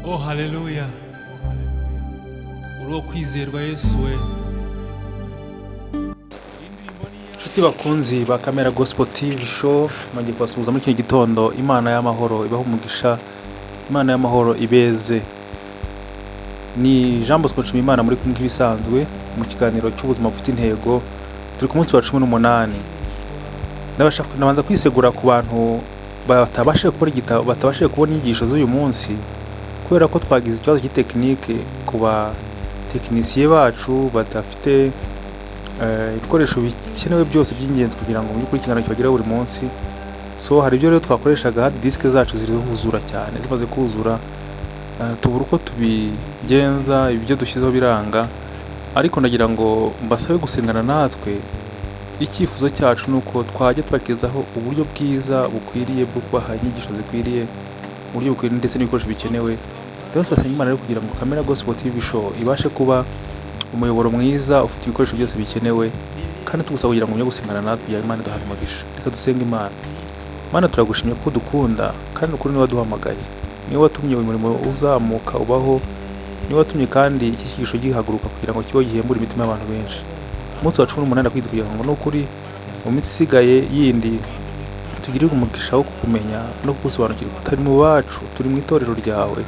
Oh, haleluya! Uri uwo kwizerwa, Yesu we. Inshuti bakunzi ba Kamera Gospel TV Show, nongeye kubasuhuza muri kino gitondo. Imana y'amahoro ibahe umugisha, Imana y'amahoro ibeze. Ni Jean Bosco Nshimiyimana muri kumwe nk'ibisanzwe mu kiganiro cy'ubuzima bufite intego. Turi ku munsi wa 18. Ndabanza kwisegura ku bantu batabashije kubona igitabo, batabashije kubona inyigisho z'uyu munsi, kubera ko twagize ikibazo cy'itekinike ku batekinisiye bacu badafite ibikoresho bikenewe byose by'ingenzi kugira ngo mu by'ukuri ikiganiro kibageraho buri munsi. So hari ibyo rero twakoreshaga, hard disk zacu ziruzura cyane. Zimaze kuzura, tubura uko tubigenza, ibyo dushyizeho biranga. Ariko ndagira ngo mbasabe gusengana natwe. Icyifuzo cyacu ni uko twajya tubagezaho uburyo bwiza bukwiriye bwo kubaha inyigisho zikwiriye mu buryo bukwiriye ndetse n'ibikoresho bikenewe. Rero turasenga Imana rero kugira ngo Kamera Gospel TV Show ibashe kuba umuyoboro mwiza ufite ibikoresho byose bikenewe, kandi tugusaba kugira ngo mujye gusengana natwe kugira ngo Imana iduhane umugisha. Reka dusenge Imana. Mana, turagushimye ko udukunda, kandi ukuri niwe waduhamagaye, niwe watumye uyu murimo uzamuka ubaho, niwe watumye kandi iki cyigisho gihaguruka kugira ngo kibe gihembure imitima y'abantu benshi. Umunsi wa 18, ndakwita kugira ngo n'ukuri mu minsi isigaye yindi tugirirwe umugisha wo kukumenya no kugusobanukirwa. Turi mu bacu, turi mu itorero ryawe,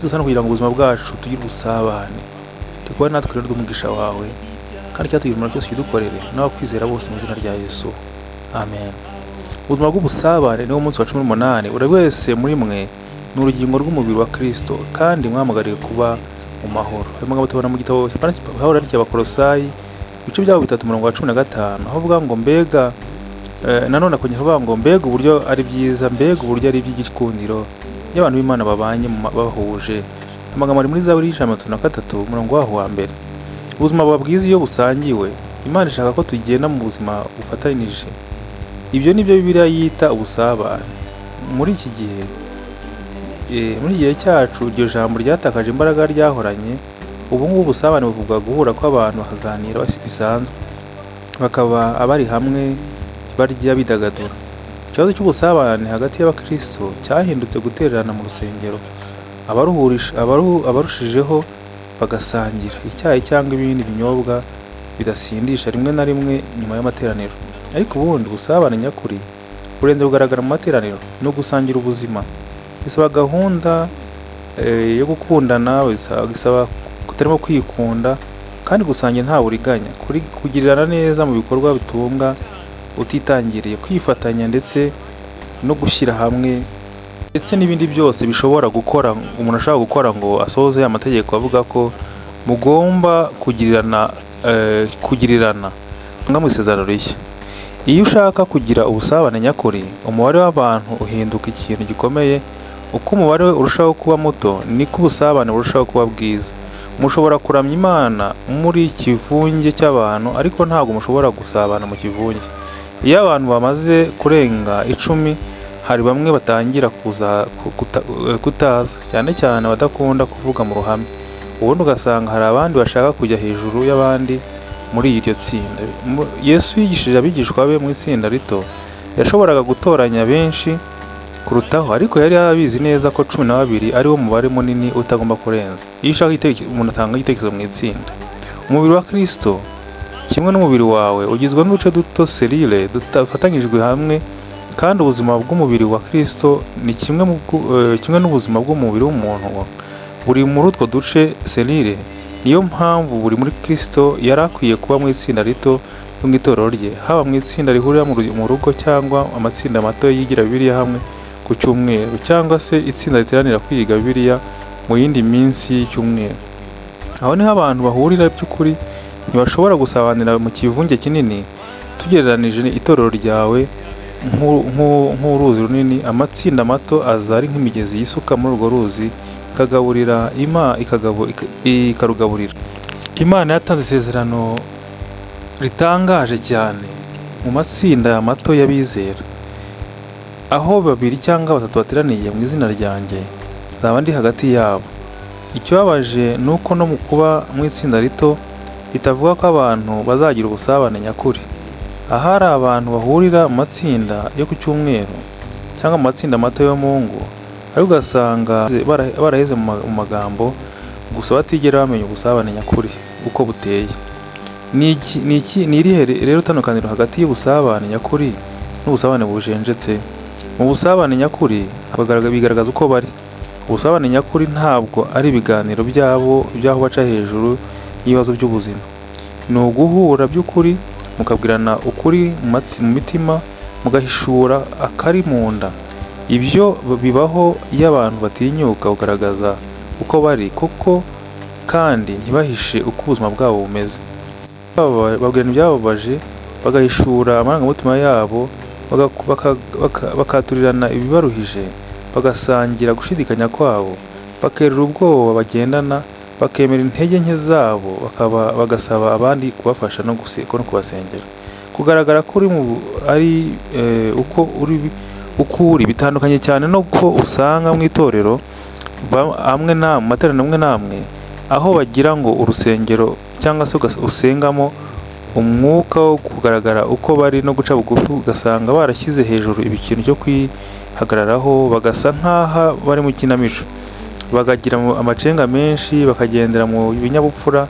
dusa no kugira ngo ubuzima bwacu tugire ubusabane. Tukubane natwe rero umugisha wawe, kandi icyatugira umumaro cyose ukidukorere n'abakwizera bose, mu izina rya Yesu, amen. Ubuzima bw'ubusabane niwo munsi wa 18. Buri wese muri mwe ni urugingo rw'umubiri wa Kristo, kandi mwahamagariwe kuba mu mahoro. Ayo magambo tubona mu gitabo Pawulo yandikiye Abakolosayi, ibice byabo 3, umurongo wa 15, aho avuga ngo mbega nanone akongera avuga ngo mbega uburyo ari byiza, mbega uburyo ari iby'igikundiro iyo abantu b'Imana babanye bahuje. Amagambo ari muri Zaburi y'133, umurongo waho wa mbere. Ubuzima buba bwiza iyo busangiwe. Imana ishaka ko tugenda mu buzima bufatanyije. Ibyo ni byo Bibiliya yita ubusabane. Muri iki gihe muri iki gihe cyacu, iryo jambo ryatakaje imbaraga ryahoranye. Ubu ngubu ubusabane buvuga guhura kw'abantu bakaganira bisanzwe, bakaba abari hamwe, barya, bidagadura. Ikibazo cy'ubusabane hagati y'abakristo cyahindutse gutererana mu rusengero, abarushijeho bagasangira icyayi cyangwa ibindi binyobwa bidasindisha rimwe na rimwe nyuma y'amateraniro. Ariko ubundi ubusabane nyakuri burenze kugaragara mu materaniro no gusangira ubuzima. Bisaba gahunda yo gukundana, bisaba kutarimo kwikunda kandi gusangira nta buriganya, kugirirana neza mu bikorwa bitunga utitangiriye, kwifatanya ndetse no gushyira hamwe, ndetse n'ibindi byose bishobora gukora umuntu ashobora gukora ngo asohoze amategeko avuga ko mugomba kugirirana nka mu Isezerano Rishya. Iyo ushaka kugira ubusabane nyakuri, umubare w'abantu uhinduka ikintu gikomeye. Uko umubare urushaho kuba muto, niko ubusabane burushaho kuba bwiza. Mushobora kuramya Imana muri kivunge cy'abantu, ariko ntabwo mushobora gusabana mu kivunge. Iyo abantu bamaze kurenga 10, hari bamwe batangira kuza kutaza, cyane cyane abadakunda kuvuga mu ruhame. Ubundi ugasanga hari abandi bashaka kujya hejuru y'abandi muri iryo tsinda. Yesu yigishije abigishwa be mu itsinda rito. Yashoboraga gutoranya benshi kurutaho, ariko yari abizi neza ko 12 ari wo mubare munini utagomba kurenza. Iyo ushaka umuntu atanga igitekerezo mu itsinda. Umubiri wa Kristo, kimwe n'umubiri wawe, ugizwe n'uduce duto, cellules, dufatanyijwe hamwe, kandi ubuzima bw'umubiri wa Kristo ni kimwe n'ubuzima bw'umubiri w'umuntu, buri muri utwo duce, cellules. Niyo mpamvu buri muri Kristo yari akwiye kuba mu itsinda rito ryo mu itorero rye, haba mu itsinda rihurira mu rugo, cyangwa amatsinda mato yigira Bibiliya hamwe ku cyumweru, cyangwa se itsinda riteranira kwiga Bibiliya mu yindi minsi y'icyumweru. Aho niho abantu bahurira by'ukuri. Ntibashobora gusabanira mu kivunge kinini. Tugereranije itorero ryawe nk'uruzi runini, amatsinda mato aza ari nk'imigezi yisuka muri urwo ruzi, ikagaburira ima ikarugaburira. Imana yatanze isezerano ritangaje cyane mu matsinda mato y'abizera: "Aho babiri cyangwa batatu bateraniye mu izina ryanjye, nzaba ndi hagati yabo." Ikibabaje ni uko no mu kuba mu itsinda rito bitavuga ko abantu bazagira ubusabane nyakuri. Ahari abantu bahurira mu matsinda yo ku cyumweru cyangwa mu matsinda mato yo mu ngo. Ariko ugasanga baraheze mu magambo gusa, batigera bamenya ubusabane nyakuri uko buteye. Ni irihe rero tandukaniro hagati y'ubusabane nyakuri n'ubusabane bujenjetse? Mu busabane nyakuri bigaragaza uko bari. Ubusabane nyakuri ntabwo ari ibiganiro byabo by'aho baca hejuru y'ibibazo by'ubuzima. Ni uguhura by'ukuri, mukabwirana ukuri mu mitima, mugahishura akari mu nda. Ibyo bibaho iyo abantu batinyuka kugaragaza uko bari koko kandi ntibahishe uko ubuzima bwabo bumeze. Babwirana ibyababaje, bagahishura amarangamutima yabo, bakaturirana ibibaruhije, bagasangira gushidikanya kwabo, bakerura ubwoba bagendana, bakemera intege nke zabo, bagasaba abandi kubafasha no kubasengera. Kugaragara ko uri ari uko uri, uko uri bitandukanye cyane no ko usanga mu itorero amwe n'amwe, mu materaniro amwe n'amwe, aho bagira ngo urusengero cyangwa se usengamo umwuka wo kugaragara uko bari no guca bugufi, ugasanga barashyize hejuru ikintu cyo kwihagararaho, bagasa nk'aho bari mu kinamico, bakagira amacenga menshi, bakagendera mu binyabupfura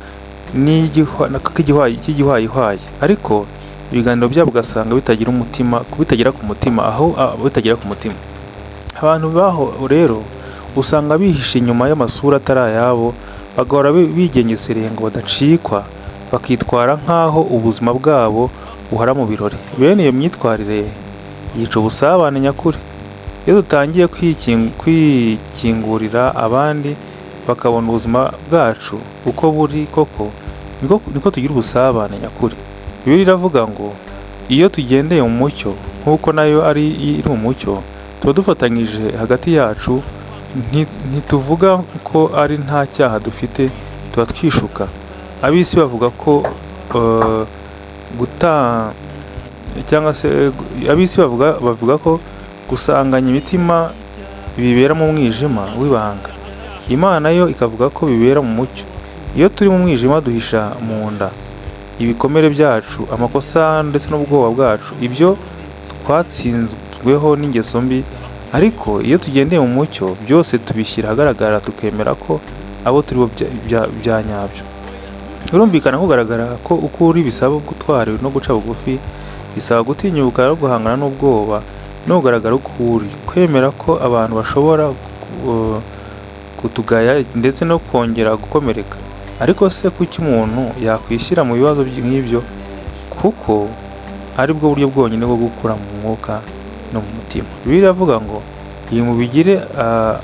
cy'igihwayihwayi, ariko ibiganiro byabo ugasanga bitagira umutima, bitagera ku mutima, aho bitagera ku mutima. Abantu baho rero usanga bihishe inyuma y'amasura atari ayabo, bagahora bigengesereye ngo badacikwa, bakitwara nk'aho ubuzima bwabo buhora mu birori. Bene iyo myitwarire yica ubusabane nyakuri. Iyo dutangiye kwikingurira abandi bakabona ubuzima bwacu uko buri koko, niko tugira ubusabane nyakuri. Bibiliya iravuga ngo iyo tugendeye mu mucyo nk'uko nayo ari iri mu mucyo, tuba dufatanyije hagati yacu, ntituvuga ko ari nta cyaha dufite, tuba twishuka. Ab'isi bavuga ko guta cyangwa se ab'isi bavuga ko gusanganya imitima bibera mu mwijima w'ibanga, Imana yo ikavuga ko bibera mu mucyo. Iyo turi mu mwijima duhisha mu nda ibikomere byacu, amakosa ndetse n'ubwoba bwacu, ibyo twatsinzweho n'ingeso mbi. Ariko iyo tugendeye mu mucyo, byose tubishyira ahagaragara, tukemera ko abo turi bo bya nyabyo. Birumvikana kugaragara ko uko uri bisaba gutwara no guca bugufi, bisaba gutinyuka no guhangana n'ubwoba no kugaragara uko uri, kwemera ko abantu bashobora kutugaya ndetse no kongera gukomereka. Ariko se kuki umuntu yakwishyira mu bibazo nk'ibyo? Kuko aribwo buryo bwonyine bwo gukura mu mwuka no mu mutima. Bibiliya iravuga ngo iyi mubigire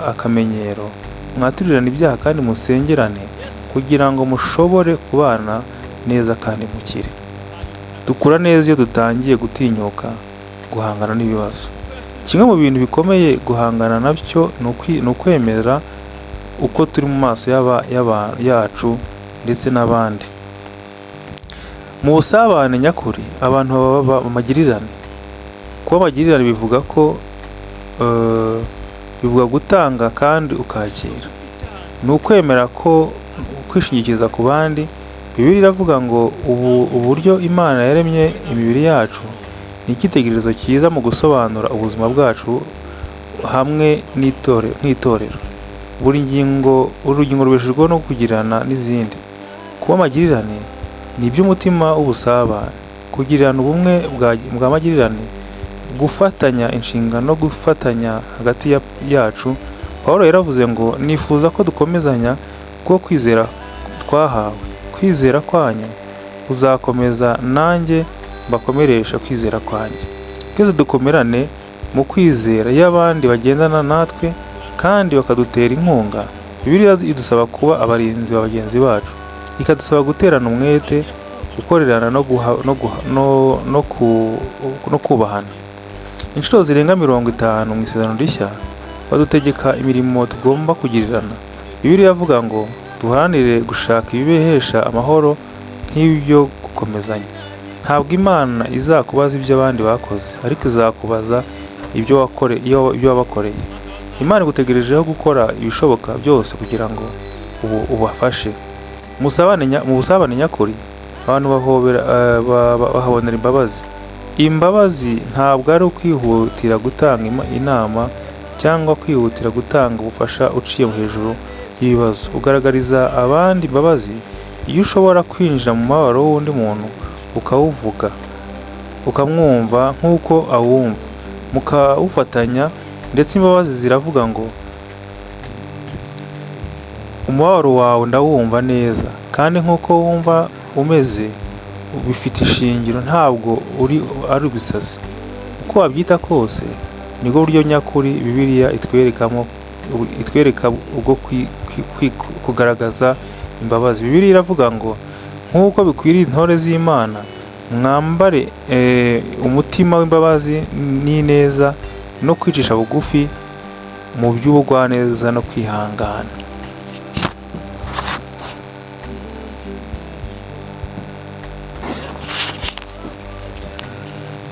akamenyero, mwaturirane ibyaha kandi musengerane kugira ngo mushobore kubana neza kandi mukire. Dukura neza iyo dutangiye gutinyuka guhangana n'ibibazo. Kimwe mu bintu bikomeye guhangana nabyo ni ukwemera uko turi mu maso yacu ndetse n'abandi. Mu busabane nyakuri abantu baba amagirirane. Kuba amagirirane bivuga ko bivuga gutanga kandi ukakira. Ni ukwemera ko kwishingikiriza ku bandi. Bibiliya iravuga ngo uburyo Imana yaremye imibiri yacu ni icyitegererezo cyiza mu gusobanura ubuzima bwacu hamwe nk'itorero. Buri ngingo, urugingo rubeshejweho no kugirana n'izindi. Kuba amagirirane ni iby'umutima w'ubusabane, kugirana ubumwe bwa magirirane, gufatanya inshingano no gufatanya hagati yacu. Pawulo yaravuze ngo nifuza ko dukomezanya kuko kwizera twahawe, kwizera kwanyu kuzakomeza nanjye mbakomeresha kwizera kwanjye. Twese dukomerane mu kwizera iyo abandi bagendana natwe kandi bakadutera inkunga. Bibiliya idusaba kuba abarinzi ba bagenzi bacu, ikadusaba guterana umwete, gukorerana no kubahana. Inshuro zirenga 50 mu Isezerano Rishya badutegeka imirimo tugomba kugirirana. Bibiliya iravuga ngo duharanire gushaka ibibehesha amahoro nk'ibyo gukomezanya. Ntabwo Imana izakubaza ibyo abandi bakoze, ariko izakubaza ibyo wabakoreye. Imana igutegerejeho gukora ibishoboka byose kugira ngo ubafashe. Mu busabane nyakuri abantu bahabonera imbabazi. Imbabazi ntabwo ari ukwihutira gutanga inama cyangwa kwihutira gutanga ubufasha uciye hejuru y'ibibazo. Ugaragariza abandi imbabazi iyo ushobora kwinjira mu mubabaro w'undi muntu ukawuvuga, ukamwumva nk'uko awumva, mukawufatanya. Ndetse imbabazi ziravuga ngo umubabaro wawe ndawumva neza, kandi nk'uko wumva umeze bifite ishingiro, ntabwo uri ari ibisazi. Uko wabyita kose nibwo buryo nyakuri Bibiliya itwerekamo, itwereka ubwo kugaragaza imbabazi. Bibiliya iravuga ngo nk'uko bikwiriye intore z'Imana, mwambare umutima w'imbabazi n'ineza no kwicisha bugufi mu by'ubugwaneza no kwihangana.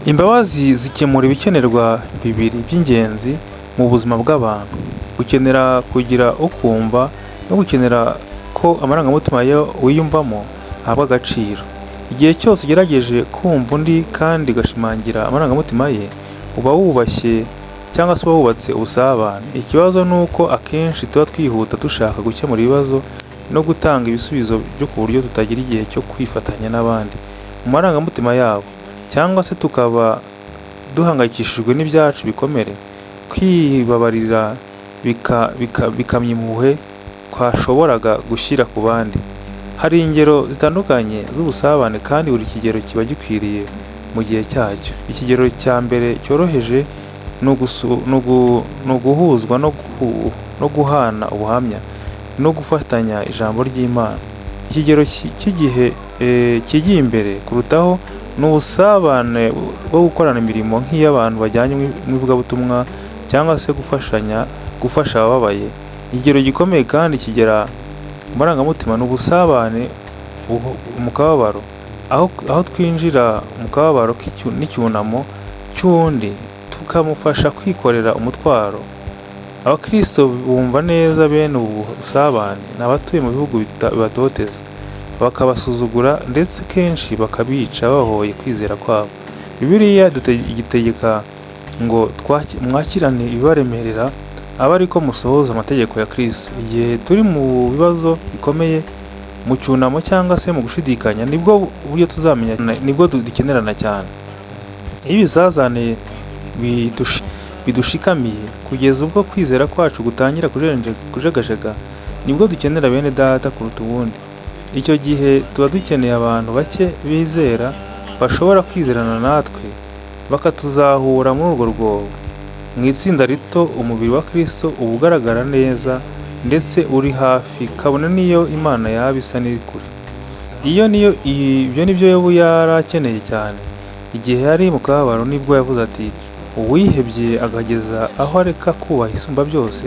Imbabazi zikemura ibikenerwa bibiri by'ingenzi mu buzima bw'abantu: gukenera kugira ukumva no gukenera ko amarangamutima wiyumvamo ahabwa agaciro. Igihe cyose ugerageje kumva undi kandi ugashimangira amarangamutima ye, uba wubashye cyangwa se uba wubatse ubusabane. Ikibazo ni uko akenshi tuba twihuta dushaka gukemura ibibazo no gutanga ibisubizo byo ku buryo tutagira igihe cyo kwifatanya n'abandi mu marangamutima yabo, cyangwa se tukaba duhangayikishijwe n'ibyacu bikomere. Kwibabarira bikamya impuhwe twashoboraga gushyira ku bandi. Hari ingero zitandukanye z'ubusabane kandi buri kigero kiba gikwiriye mu gihe cyacyo. Ikigero cya mbere cyoroheje ni uguhuzwa no guhana ubuhamya no gufatanya ijambo ry'Imana. Ikigero cy'igihe kigiye imbere kurutaho ni ubusabane bwo gukorana imirimo nk'iy'abantu bajyanye mu ivugabutumwa cyangwa se gufashanya gufasha abababaye. Ikigero gikomeye kandi kigera mu marangamutima ni ubusabane mu kababaro, aho twinjira mu kababaro n'icyunamo cy'undi tukamufasha kwikorera umutwaro. Abakristo bumva neza bene ubu busabane ni abatuye mu bihugu bibatoteza, bakabasuzugura ndetse kenshi bakabica bahoye kwizera kwabo. Bibiliya igitegeka ngo mwakirane ibibaremerera, abe ariko musohoza amategeko ya Kristo. Igihe turi mu bibazo bikomeye, mu cyunamo cyangwa se mu gushidikanya, nibwo buryo tuzamenya, nibwo dukenerana cyane. Iyo ibizazane bidushikamiye kugeza ubwo kwizera kwacu gutangira kujegajega, nibwo dukenera bene data kuruta ubundi. Icyo gihe tuba dukeneye abantu bake bizera bashobora kwizerana natwe bakatuzahura muri urwo rwobo. Mu itsinda rito umubiri wa Kristo uba ugaragara neza ndetse uri hafi, kabone n'iyo Imana yaba isa n'iri kure. Iyo niyo ibyo nibyo Yobu yari akeneye cyane. Igihe yari mu kababaro nibwo yavuze ati uwihebye akageza aho areka kubaha Isumba byose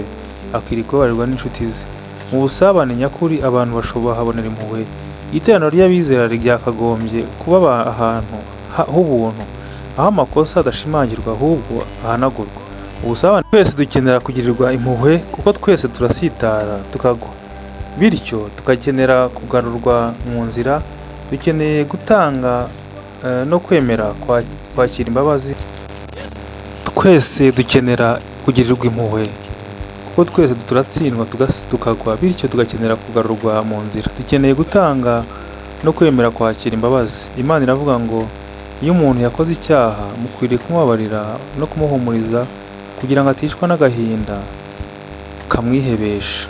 akwiriye kubabarirwa n'inshuti ze. Mu busabane nyakuri abantu bashobora habonera impuhwe. Iteraniro ry'abizera ryakagombye kuba ahantu h'ubuntu, aho amakosa adashimangirwa ahubwo ahanagurwa. Ubusabane twese dukenera kugirirwa impuhwe kuko twese turasitara tukagwa, bityo tugakenera kugarurwa mu nzira. Dukeneye gutanga no kwemera kwakira imbabazi. Twese dukenera kugirirwa impuhwe kuko twese turatsindwa tukagwa, bityo tugakenera kugarurwa mu nzira. Dukeneye gutanga no kwemera kwakira imbabazi. Imana iravuga ngo iyo umuntu yakoze icyaha mukwiriye kumubabarira no kumuhumuriza kugira ngo aticwa n'agahinda kamwihebesha.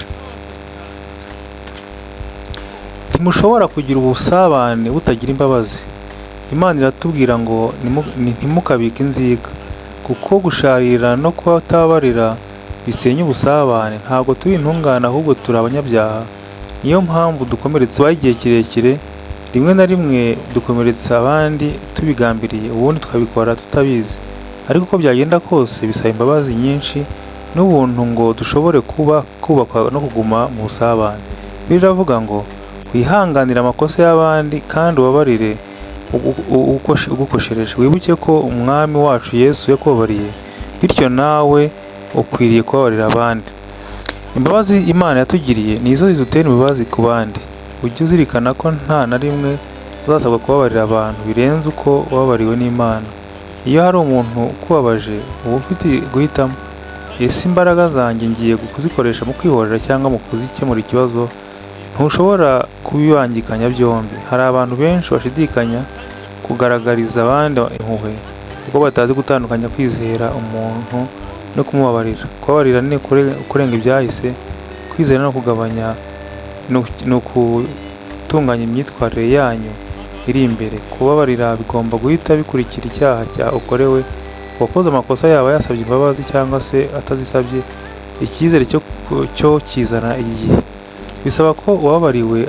Ntimushobora kugira ubusabane butagira imbabazi. Imana iratubwira ngo ntimukabike inzika, kuko gusharira no kutababarira bisenya ubusabane. Ntabwo turi intungane ahubwo turi abanyabyaha. Niyo mpamvu dukomeretsa igihe kirekire, rimwe na rimwe dukomeretsa abandi tubigambiriye, ubundi tukabikora tutabizi. Ariko uko byagenda kose bisaba imbabazi nyinshi n'ubuntu ngo dushobore kubakwa no kuguma mu busabane. Bibiliya iravuga ngo wihanganire amakosa y'abandi kandi ubabarire ugukoshereje. Wibuke ko Umwami wacu Yesu yakubabariye, bityo nawe ukwiriye kubabarira abandi. Imbabazi Imana yatugiriye ni izo zidutera imbabazi ku bandi. Ujye uzirikana ko nta na rimwe uzasabwa kubabarira abantu birenze uko wababariwe n'Imana. Iyo hari umuntu ukubabaje uba ufite guhitamo. Ese imbaraga zanjye ngiye kuzikoresha mu kwihorera cyangwa mu kuzikemura ikibazo? Ntushobora kubibangikanya byombi. Hari abantu benshi bashidikanya kugaragariza abandi impuhwe kuko batazi gutandukanya kwizera umuntu no kumubabarira. Kubabarira ni kurenga ibyahise, kwizera no kugabanya ni ukutunganya imyitwarire yanyu iri imbere. Kubabarira bigomba guhita bikurikira icyaha cya ukorewe. Uwakoze amakosa yaba yasabye imbabazi cyangwa se atazisabye, icyizere cyo kizana igihe. Bisaba ko uwababariwe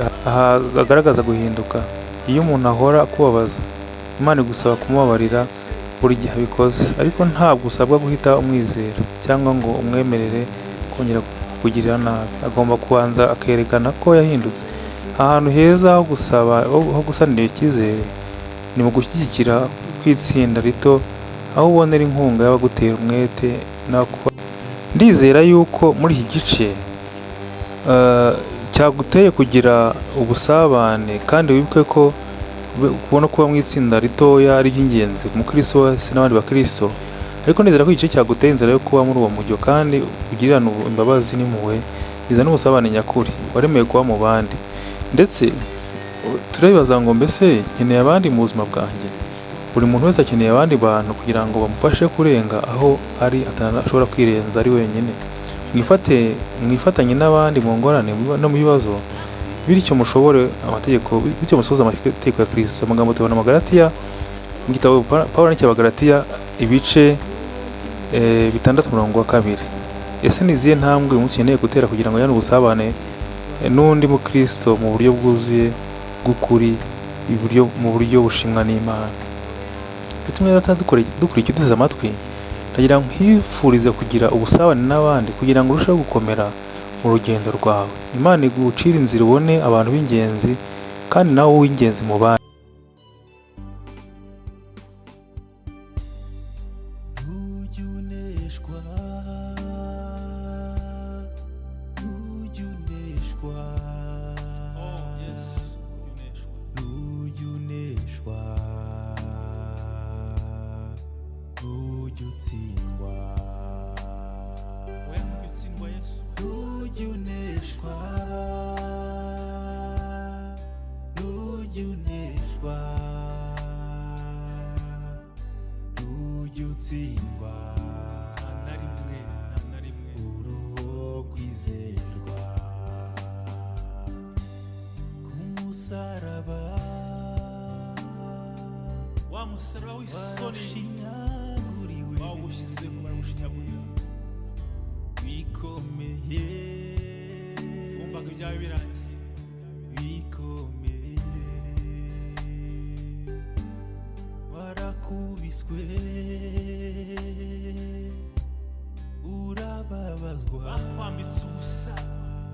agaragaza guhinduka. Iyo umuntu ahora akubabaza, Imana igusaba kumubabarira buri gihe abikoze, ariko ntabwo usabwa guhita umwizera cyangwa ngo umwemerere kongera kukugirira nabi. Agomba kubanza akerekana ko yahindutse. Ahantu heza ho gusaba ho gusanira icyizere ni mu gushyigikira kw'itsinda rito, aho ubonera inkunga y'abagutera umwete. Ndizera yuko muri iki gice cyaguteye kugira ubusabane, kandi wibuke ko kubona kuba mu itsinda ritoya ari iby'ingenzi ku mukristo wese n'abandi bakristo. Ariko nizera ko igice cyaguteye inzira yo kuba muri uwo mujyo kandi ugirirane imbabazi n'impuhwe bizana ubusabane nyakuri waremewe kuba mu bandi. Ndetse turibaza ngo mbese nkeneye abandi mu buzima bwanjye? Buri muntu wese akeneye abandi bantu kugira ngo bamufashe kurenga aho ari atashobora kwirenza ari wenyine. Mwifatanye n'abandi mu ngorane no mu bibazo, bityo mushobore amategeko, bityo musohoze amategeko ya Kristo. Amagambo tubona mu Bagalatiya, mu gitabo Pawulo yandikiye Abagalatiya ibice 6 umurongo wa 2. Ese ni izihe ntambwe uyu munsi ukeneye gutera kugira ngo ugirane ubusabane n'undi mukristo mu buryo bwuzuye bw'ukuri, mu buryo bushimwa n'Imana? Nshuti mwene data dukurikiye uduteze amatwi, ndagira ngo nkwifurize kugira ubusabane n'abandi kugira ngo urusheho gukomera mu rugendo rwawe. Imana igucire inzira ubone abantu b'ingenzi kandi nawe uw'ingenzi mu bandi. Ntujya uneshwa, ntujya uneshwa, ntujya uneshwa, ntujya utsindwa, ntujya uneshwa, ntujya uneshwa, ntujya utsindwa, uri uwo kwizerwa. Ku musaraba Wa musaraba w'isoni warashinyaguriwe, bawushyizeho barawushinyagurira, bikomeye, wumvaga ibyawe birangiye, bikomeye, warakubiswe, urababazwa, bakwambitse ubusa,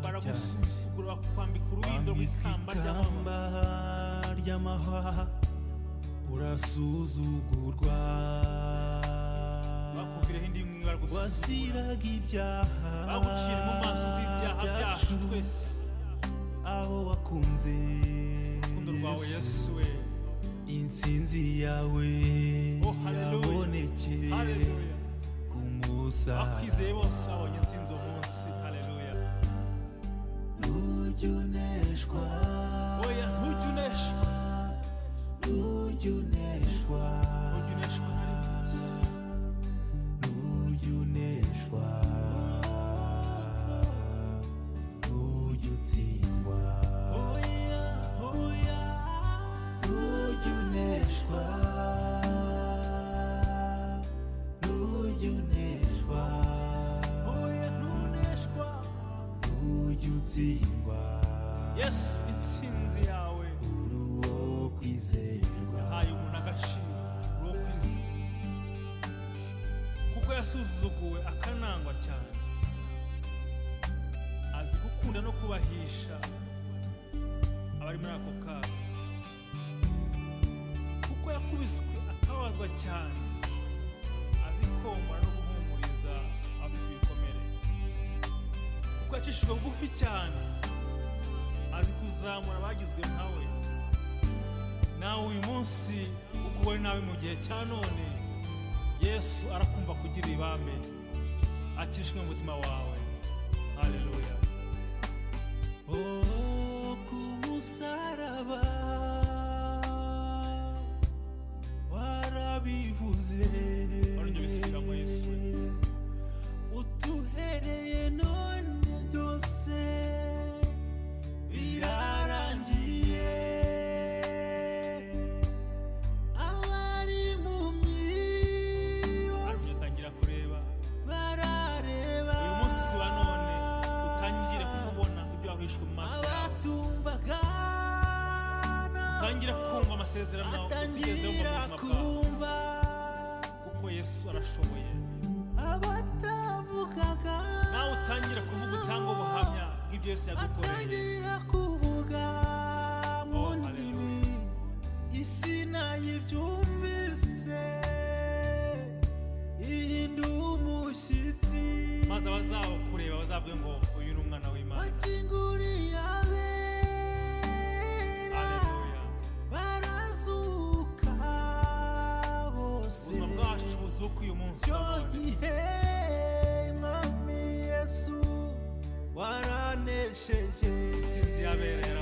baragusuzugura, bakwambika urubindo wambitswe rw'ikamba ry'amahwa, ikamba ry'amahwa, urasuzugurwa, bakuviraho indi nkwi baragusuzugura, wasiraga ibyaha baguciye mu maso z'ibyaha byacu byacu, twese. abo wakunze, Urukundo rwawe Yesu we, intsinzi yawe Oh, hallelujah. yabonekeye haleluya. ku musaraba. Abakwizeye bose babonye intsinzi uwo munsi, haleluya. Ntujya uneshwa, Oya, ntujya uneshwa, ntujya uneshwa, ntujya uneshwa na rimwe. ntujya uneshwa, ntujya utsindwa, ntujya uneshwa, ntujya uneshwa, ntujya utsindwa, Yesu, intsinzi yawe uri uwo kwizerwa. yahaye umuntu agaciro, uri uwo kwizerwa, kuko yasuzuguwe akanangwa cyane, azi gukunda no kubahisha abari muri ako kaga, kuko yakubiswe akababazwa cyane, azi komora no guhumuriza abafite ibikomere, kuko yacishijwe bugufi cyane, azi kuzamura abagizwe nkawe. Nawe uyu munsi uguwe nawe mu gihe cya none, Yesu arakumva kugira ibambe. Akishwe mu mutima wawe. Haleluya. Oh, ku musaraba warabivuze. Warongeye ubisubiramo, Yesu we. Utuhereye none byose birarangiye. Abari mu myibazo Utangira kureba. Barareba. Uyu munsi wa none utangire kubona ibyo wahishwe mu maso yawe. Abatumvaga Utangire kumva amasezerano utigeze wumva batangira mu buzima bwawe, kumva. kuko Yesu arashoboye. Abatavugaga Nawe utangire kuvuga, utanga ubuhamya bw'ibyo Yesu yagukoreye. batangira kuvuga mu Oh, ndimi. Isi nayibyumvise ihinda umushyitsi. Maze abazakureba bazavuge ngo uyu ni umwana w'Imana. Bakinguriye abera, Haleluya. barazuka bose. Ubuzima bwacu buzuka uyu munsi Icyo wa none. gihe, Mwami Yesu, waranesheje. Intsinzi y'abera.